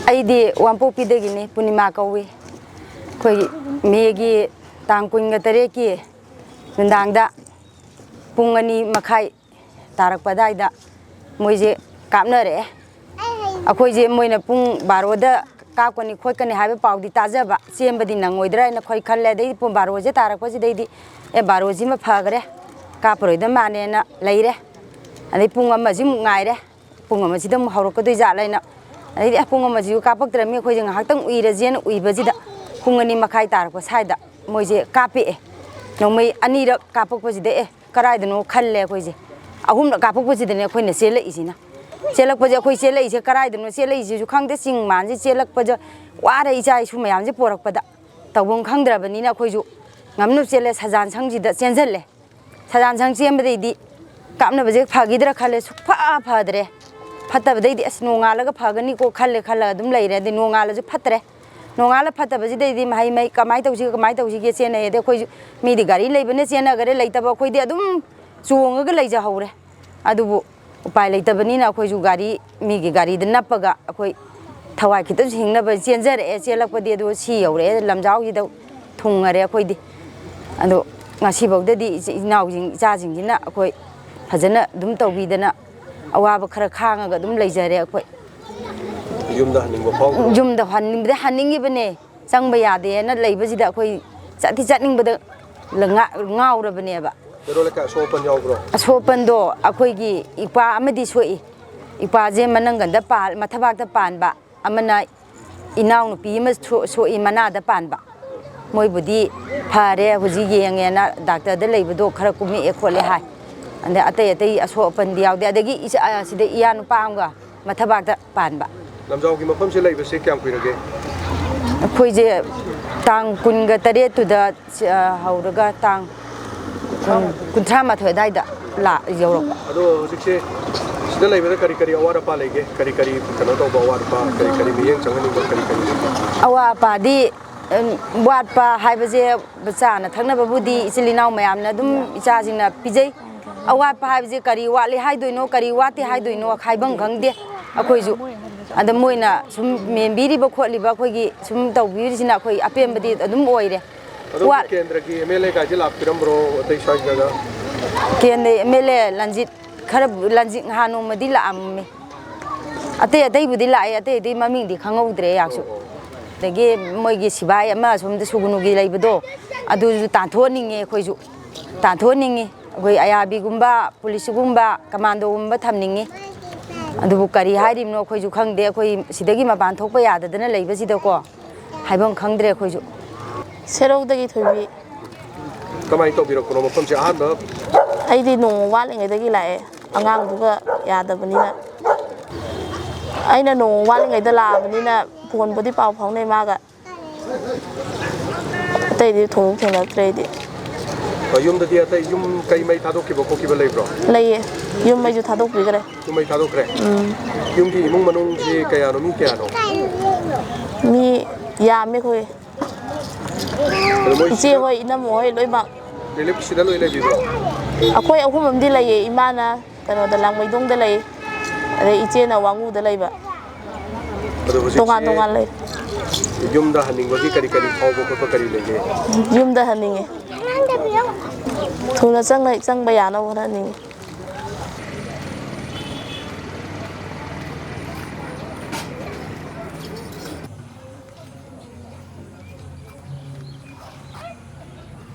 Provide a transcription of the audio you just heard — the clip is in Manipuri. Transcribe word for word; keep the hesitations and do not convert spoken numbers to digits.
ꯑꯩꯗꯤ ꯋꯥꯡꯄꯣꯛꯄꯤꯗꯒꯤꯅꯤ, ꯄꯨꯔꯅꯤꯃꯥ ꯀꯧꯏ꯫ ꯑꯩꯈꯣꯏꯒꯤ ꯃꯦꯒꯤ ꯇꯥꯡ ꯀꯨꯟꯒ ꯇꯔꯦꯠꯀꯤ ꯅꯨꯡꯗꯥꯡꯗ ꯄꯨꯡ ꯑꯅꯤ ꯃꯈꯥꯏ ꯇꯥꯔꯛꯄ ꯑꯗꯥꯏꯗ ꯃꯣꯏꯁꯦ ꯀꯥꯞꯅꯔꯛꯑꯦ꯫ ꯑꯩꯈꯣꯏꯁꯦ ꯃꯣꯏꯅ ꯄꯨꯡ ꯕꯥꯔꯣꯗ ꯀꯥꯞꯀꯅꯤ ꯈꯣꯠꯀꯅꯤ ꯍꯥꯏꯕ ꯄꯥꯎꯗꯤ ꯇꯥꯖꯕ, ꯆꯦꯟꯕꯗꯤ ꯅꯪꯉꯣꯏꯗ꯭ꯔꯥ ꯍꯥꯏꯅ ꯑꯩꯈꯣꯏ ꯈꯜꯂꯦ꯫ ꯑꯗꯩꯗꯤ ꯄꯨꯡ ꯕꯥꯔꯣꯁꯦ ꯇꯥꯔꯛꯄꯁꯤꯗꯩꯗꯤ, "ꯑꯦ, ꯕꯥꯔꯣꯁꯤꯃ ꯐꯈ꯭ꯔꯦ, ꯀꯥꯞꯄꯔꯣꯏꯗ ꯃꯥꯅꯦꯅ" ꯂꯩꯔꯦ꯫ ꯑꯗꯩ ꯄꯨꯡ ꯑꯃꯁꯤꯃꯨꯛ ꯉꯥꯏꯔꯦ, ꯄꯨꯡ ꯑꯃꯁꯤꯗ ꯑꯃꯨꯛ ꯍꯧꯔꯛꯀꯗꯣꯏ ꯖꯥꯠꯂ ꯍꯥꯏꯅ꯫ ꯑꯗꯩꯗꯤ, "ꯑꯦ, ꯄꯨꯡ ꯑꯃꯁꯤꯁꯨ ꯀꯥꯞꯄꯛꯇ꯭ꯔꯕꯅꯤ, ꯑꯩꯈꯣꯏꯁꯦ ꯉꯥꯏꯍꯥꯛꯇꯪ ꯎꯏꯔꯁꯦꯅ" ꯎꯏꯕꯁꯤꯗ ꯄꯨꯡ ꯑꯅꯤ ꯃꯈꯥꯏ ꯇꯥꯔꯛꯄ ꯁ꯭ꯋꯥꯏꯗ ꯃꯣꯏꯁꯦ ꯀꯥꯞꯄꯛꯑꯦ꯫ ꯅꯣꯡꯃꯩ ꯑꯅꯤꯔꯛ ꯀꯥꯞꯄꯛꯄꯁꯤꯗ, "ꯑꯦ, ꯀꯔꯥꯏꯗꯅꯣ?" ꯈꯜꯂꯦ ꯑꯩꯈꯣꯏꯁꯦ꯫ ꯑꯍꯨꯝꯂꯛ ꯀꯥꯞꯄꯛꯄꯁꯤꯗꯅꯦ ꯑꯩꯈꯣꯏꯅ ꯆꯦꯜꯂꯛꯏꯁꯤꯅ꯫ ꯆꯦꯜꯂꯛꯄꯁꯦ, ꯑꯩꯈꯣꯏ ꯆꯦꯜꯂꯛꯏꯁꯦ ꯀꯔꯥꯏꯗꯅꯣ ꯆꯦꯜꯂꯛꯏꯁꯤꯁꯨ ꯈꯪꯗꯦ, ꯆꯤꯡ ꯃꯥꯟꯁꯤ ꯆꯦꯜꯂꯛꯄꯗ ꯋꯥꯔꯦ, ꯏꯆꯥ ꯏꯁꯨ ꯃꯌꯥꯝꯁꯦ ꯄꯣꯔꯛꯄꯗ꯫ ꯇꯧꯐꯝ ꯈꯪꯗ꯭ꯔꯕꯅꯤꯅ ꯑꯩꯈꯣꯏꯁꯨ ꯉꯝꯅꯕ ꯆꯦꯜꯂꯦ, ꯁꯖꯥꯟ ꯁꯪꯁꯤꯗ ꯆꯦꯟꯁꯤꯜꯂꯦ꯫ ꯁꯖꯥꯟ ꯁꯪ ꯆꯦꯟꯕꯗꯩꯗꯤ ꯀꯥꯞꯅꯕꯁꯦ ꯐꯈꯤꯗ꯭ꯔꯥ ꯈꯜꯂꯦ, ꯁꯨꯛꯐ ꯐꯗ꯭ꯔꯦ꯫ ꯐꯠꯇꯕꯗꯩꯗꯤ, "ꯑꯁ, ꯅꯣꯡꯉꯥꯜꯂꯒ ꯐꯒꯅꯤꯀꯣ" ꯈꯜꯂꯦ, ꯈꯜꯂꯒ ꯑꯗꯨꯝ ꯂꯩꯔꯦ꯫ ꯑꯗꯩ ꯅꯣꯡꯉꯥꯜꯂꯁꯨ ꯐꯠꯇ꯭ꯔꯦ꯫ ꯅꯣꯡꯉꯥꯜꯂ ꯐꯠꯇꯕꯁꯤꯗꯩꯗꯤ ꯃꯍꯩ ꯃꯍꯩ ꯀꯃꯥꯏꯅ ꯇꯧꯁꯤꯒꯦ, ꯀꯃꯥꯏꯅ ꯇꯧꯁꯤꯒꯦ ꯆꯦꯟꯅꯩ꯫ ꯑꯗꯩ ꯑꯩꯈꯣꯏꯁꯨ, ꯃꯤꯗꯤ ꯒꯥꯔꯤ ꯂꯩꯕꯅ ꯆꯦꯟꯅꯈꯔꯦ, ꯂꯩꯇꯕ ꯑꯩꯈꯣꯏꯗꯤ ꯑꯗꯨꯝ ꯆꯣꯡꯉꯒ ꯂꯩꯖꯍꯧꯔꯦ꯫ ꯑꯗꯨꯕꯨ ꯎꯄꯥꯏ ꯂꯩꯇꯕꯅꯤꯅ ꯑꯩꯈꯣꯏꯁꯨ ꯒꯥꯔꯤ, ꯃꯤꯒꯤ ꯒꯥꯔꯤꯗ ꯅꯞꯄꯒ ꯑꯩꯈꯣꯏ ꯊꯋꯥꯏ ꯈꯤꯇꯪꯁꯨ ꯍꯤꯡꯅꯕ ꯆꯦꯟꯖꯔꯛꯑꯦ꯫ ꯆꯦꯜꯂꯛꯄꯗꯤ ꯑꯗꯨ ꯁꯤ ꯌꯧꯔꯛꯑꯦ, ꯂꯝꯖꯥꯎꯁꯤꯗ ꯊꯨꯡꯉꯔꯦ ꯑꯩꯈꯣꯏꯗꯤ꯫ ꯑꯗꯣ ꯉꯁꯤꯐꯥꯎꯗꯗꯤ ꯏꯆꯤ-, ꯏꯅꯥꯎꯁꯤꯡ, ꯏꯆꯥꯁꯤꯡꯁꯤꯅ ꯑꯩꯈꯣꯏ ꯐꯖꯅ ꯑꯗꯨꯝ ꯇꯧꯕꯤꯗꯅ, ꯑꯋꯥꯕ ꯈꯔ ꯈꯥꯡꯉꯒ ꯑꯗꯨꯝ ꯂꯩꯖꯔꯦ ꯑꯩꯈꯣꯏ꯫ ꯌꯨꯝꯗ ꯍꯟꯅꯤꯡꯕ ꯐꯥꯎꯗ꯭ꯔꯣ? ꯌꯨꯝꯗ ꯍꯟꯅꯤꯡꯕꯗꯤ ꯍꯟꯅꯤꯡꯉꯤꯕꯅꯦ, ꯆꯪꯕ ꯌꯥꯗꯦꯅ ꯂꯩꯕꯁꯤꯗ ꯑꯩꯈꯣꯏ ꯆꯠꯇꯤ ꯆꯠꯅꯤꯡꯕꯗ ꯂ-, ꯉꯥ-, ꯉꯥꯎꯔꯕꯅꯦꯕ꯫ ꯀꯩꯔꯣꯜ ꯂꯩꯀꯥꯏ ꯑꯁꯣꯛ ꯑꯄꯟ ꯌꯥꯎꯕ꯭ꯔꯣ? ꯑꯁꯣꯛ ꯑꯄꯟꯗꯣ ꯑꯩꯈꯣꯏꯒꯤ ꯏꯄꯥ ꯑꯃꯗꯤ ꯁꯣꯛꯏ꯫ ꯏꯄꯥꯁꯦ ꯃꯅꯪꯒꯟꯗ ꯄꯥꯜ-, ꯃꯊꯕꯥꯛꯇ ꯄꯥꯟꯕ, ꯑꯃꯅ ꯏꯅꯥꯎꯅꯨꯄꯤ ꯑꯃ ꯁꯣ-, ꯁꯣꯛꯏ ꯃꯅꯥꯗ ꯄꯥꯟꯕ꯫ ꯃꯣꯏꯕꯨꯗꯤ ꯐꯔꯦ, ꯍꯧꯖꯤꯛ ꯌꯦꯡꯉꯦꯅ ꯗꯥꯛꯇꯔꯗ ꯂꯩꯕꯗꯣ ꯈꯔ ꯀꯨꯝꯃꯛꯑꯦ ꯈꯣꯠꯂꯦ ꯍꯥꯏ꯫ ꯑꯗ ꯑꯇꯩ ꯑꯇꯩ ꯑꯁꯣꯛ ꯑꯄꯟꯗꯤ ꯌꯥꯎꯗꯦ꯫ ꯑꯗꯒꯤ ꯏꯆꯥ-, ꯑ, ꯁꯤꯗ ꯏꯌꯥ ꯅꯨꯄꯥ ꯑꯃꯒ ꯃꯊꯕꯥꯛꯇ ꯄꯥꯟꯕ꯫ ꯂꯝꯖꯥꯎꯒꯤ ꯃꯐꯝꯁꯦ ꯂꯩꯕꯁꯦ ꯀꯌꯥꯝ ꯀꯨꯏꯔꯒꯦ? ꯑꯩꯈꯣꯏꯁꯦ ꯇꯥꯡ ꯀꯨꯟꯒ ꯇꯔꯦꯠꯇꯨꯗ ꯁꯤ, ꯑ, ꯍꯧꯔꯒ ꯇꯥꯡ ꯀꯨꯟ, ꯀꯨꯟꯊ꯭ꯔꯥ ꯃꯥꯊꯣꯏ ꯑꯗꯥꯏꯗ ꯂꯥ-, ꯌꯧꯔꯛꯄ꯫ ꯑꯗꯣ ꯍꯧꯖꯤꯛꯁꯦ ꯁꯤꯗ ꯂꯩꯕꯗ ꯀꯔꯤ ꯀꯔꯤ ꯑꯋꯥꯠ ꯑꯄꯥ ꯂꯩꯒꯦ? ꯀꯔꯤ ꯀꯔꯤ ꯀꯩꯅꯣ ꯇꯧꯕ ꯑꯋꯥꯠ ꯑꯄꯥ, ꯀꯔꯤ ꯀꯔꯤ ꯃꯤꯠꯌꯦꯡ ꯆꯪꯍꯟꯅꯤꯡꯕ, ꯀꯔꯤ ꯀꯔꯤ ꯂꯩꯒꯦ? ꯑꯋꯥꯠ ꯑꯄꯥꯗꯤ, ꯎꯝ, ꯋꯥꯠꯄ ꯍꯥꯏꯕꯁꯦ ꯆꯥꯅ ꯊꯛꯅꯕꯕꯨꯗꯤ ꯏꯆꯤꯜ ꯏꯅꯥꯎ ꯃꯌꯥꯝꯅ ꯑꯗꯨꯝ ꯏꯆꯥꯁꯤꯡꯅ ꯄꯤꯖꯩ꯫ ꯑꯋꯥꯠꯄ ꯍꯥꯏꯕꯁꯦ ꯀꯔꯤ ꯋꯥꯠꯂꯤ ꯍꯥꯏꯗꯣꯏꯅꯣ, ꯀꯔꯤ ꯋꯥꯠꯇꯦ ꯍꯥꯏꯗꯣꯏꯅꯣ ꯍꯥꯏꯐꯝ ꯈꯪꯗꯦ ꯑꯩꯈꯣꯏꯁꯨ꯫ ꯑꯗ ꯃꯣꯏꯅ ꯁꯨꯝ ꯃꯦꯟꯕꯤꯔꯤꯕ ꯈꯣꯠꯂꯤꯕ ꯑꯩꯈꯣꯏꯒꯤ ꯁꯨꯝ ꯇꯧꯕꯤꯔꯤꯁꯤꯅ ꯑꯩꯈꯣꯏ ꯑꯄꯦꯟꯕꯗꯤ ꯑꯗꯨꯝ ꯑꯣꯏꯔꯦ꯫ ꯑꯗꯣ ꯋꯥ- ꯀꯦꯟꯗ꯭ꯔꯒꯤ ꯑꯦꯝ ꯑꯦꯜ ꯑꯦ ꯀꯥꯏꯁꯦ ꯂꯥꯛꯄꯤꯔꯝꯕ꯭ꯔꯣ ꯑꯇꯩ ꯁ꯭ꯋꯥꯏꯁꯤꯗꯒ? ꯀꯦꯟꯗ꯭ꯔ ꯑꯦꯝ ꯑꯦꯜ ꯑꯦ ꯂꯟꯖꯤꯠ ꯈꯔ, ꯂꯟꯖꯤꯠ ꯅꯍꯥꯟ ꯅꯣꯡꯃꯗꯤ ꯂꯥꯛꯑꯝꯃꯤ꯫ ꯑꯇꯩ ꯑꯇꯩꯕꯨꯗꯤ ꯂꯥꯛꯑꯦ, ꯑꯇꯩ ꯑꯇꯩ ꯃꯃꯤꯡꯗꯤ ꯈꯪꯍꯧꯗ꯭ꯔꯦ ꯑꯩꯍꯥꯛꯁꯨ꯫ ꯑꯣ, ꯑꯣ꯫ ꯑꯗꯒꯤ ꯃꯣꯏꯒꯤ ꯁꯤꯕꯥꯏ ꯑꯃ ꯑꯁꯣꯝꯗ ꯁꯨꯒꯨꯅꯨꯒꯤ ꯂꯩꯕꯗꯣ, ꯑꯗꯨꯁꯨ ꯇꯥꯟꯊꯣꯛꯍꯟꯅꯤꯡꯉꯦ ꯑꯩꯈꯣꯏꯁꯨ꯫ ꯇꯥꯟꯊꯣꯛꯍꯟꯅꯤꯡꯉꯤ꯫ ꯑꯩꯈꯣꯏ ꯑꯌꯥꯕꯤꯒꯨꯝꯕ, ꯄꯨꯂꯤꯁꯀꯨꯝꯕ, ꯀꯃꯥꯟꯗꯣꯒꯨꯝꯕ ꯊꯝꯅꯤꯡꯉꯤ꯫ ꯑꯗꯨꯕꯨ ꯀꯔꯤ ꯍꯥꯏꯔꯤꯕꯅꯣ ꯑꯩꯈꯣꯏꯁꯨ ꯈꯪꯗꯦ꯫ ꯑꯩꯈꯣꯏ ꯁꯤꯗꯒꯤ ꯃꯄꯥꯟ ꯊꯣꯛꯄ ꯌꯥꯗꯗꯅ ꯂꯩꯕꯁꯤꯗꯀꯣ, ꯍꯥꯏꯐꯝ ꯈꯪꯗ꯭ꯔꯦ ꯑꯩꯈꯣꯏꯁꯨ꯫ ꯁꯦꯔꯧꯗꯒꯤ ꯊꯣꯏꯕꯤ꯫ ꯀꯃꯥꯏꯅ ꯇꯧꯕꯤꯔꯛꯄꯅꯣ ꯃꯐꯝꯁꯦ ꯑꯍꯥꯟꯕ? ꯑꯩꯗꯤ ꯅꯣꯡꯃ ꯋꯥꯠꯂꯤꯉꯩꯗꯒꯤ ꯂꯥꯛꯑꯦ, ꯑꯉꯥꯡꯗꯨꯒ ꯌꯥꯗꯕꯅꯤꯅ꯫ ꯑꯩꯅ ꯅꯣꯡꯃ ꯋꯥꯠꯂꯤꯉꯩꯗ ꯂꯥꯛꯑꯕꯅꯤꯅ ꯐꯣꯟꯕꯨꯗꯤ ꯄꯥꯎ ꯐꯥꯎꯅꯩ ꯃꯥꯒ꯫ ꯑꯇꯩꯗꯤ ꯊꯣꯏꯗꯣꯛ ꯊꯦꯡꯅꯔꯛꯇ꯭ꯔꯦ ꯑꯩꯗꯤ꯫ ꯑ, ꯌꯨꯝꯗꯗꯤ ꯑꯇꯩ ꯌꯨꯝ ꯀꯩ ꯃꯩ ꯊꯥꯗꯣꯛꯈꯤꯕ ꯈꯣꯠꯈꯤꯕ ꯂꯩꯕ꯭ꯔꯣ? ꯂꯩꯌꯦ, ꯌꯨꯝ ꯃꯩꯁꯨ ꯊꯥꯗꯣꯛꯄꯤꯈ꯭ꯔꯦ꯫ ꯌꯨꯝ ꯃꯩ ꯊꯥꯗꯣꯛꯈ꯭ꯔꯦ? ꯎꯝ꯫ ꯌꯨꯝꯒꯤ ꯏꯃꯨꯡ ꯃꯅꯨꯡꯁꯤ ꯀꯌꯥꯅꯣ, ꯃꯤ ꯀꯌꯥꯅꯣ? ꯃꯤ ꯌꯥꯝꯃꯦ ꯑꯩꯈꯣꯏ꯫ ꯑꯗꯣ ꯃꯣꯏ ꯏꯆꯦ ꯁꯤꯗ ꯍꯣꯏ, ꯏꯅꯝꯃ ꯍꯣꯏ ꯂꯣꯏꯃꯛ꯫ ꯔꯤꯂꯤꯞ ꯁꯤꯗ ꯂꯣꯏ ꯂꯩꯕꯤꯕ꯭ꯔꯣ? ꯑꯩꯈꯣꯏ ꯑꯍꯨꯝ ꯑꯃꯗꯤ ꯂꯩꯌꯦ, ꯏꯃꯥꯅ ꯀꯩꯅꯣꯗ, ꯂꯥꯡꯃꯩꯗꯣꯡꯗ ꯂꯩ, ꯑꯗꯩ ꯏꯆꯦꯅ ꯋꯥꯉꯨꯗ ꯂꯩꯕ꯫ ꯑꯗꯣ ꯍꯧꯖꯤꯛꯁꯦ ꯇꯣꯉꯥꯟ ꯇꯣꯉꯥꯟ ꯂꯩ꯫ ꯌꯨꯝꯗ ꯍꯟꯅꯤꯡꯕꯒꯤ ꯀꯔꯤ ꯀꯔꯤ ꯐꯥꯎꯕ ꯈꯣꯠꯄ ꯀꯔꯤ ꯂꯩꯒꯦ? ꯌꯨꯝꯗ ꯍꯟꯅꯤꯡꯉꯦ꯫ ꯊꯨꯅ ꯆꯪꯅ-, ꯆꯪꯕ ꯌꯥꯅꯕ ꯍꯣꯠꯅꯅꯤꯡꯉꯤ꯫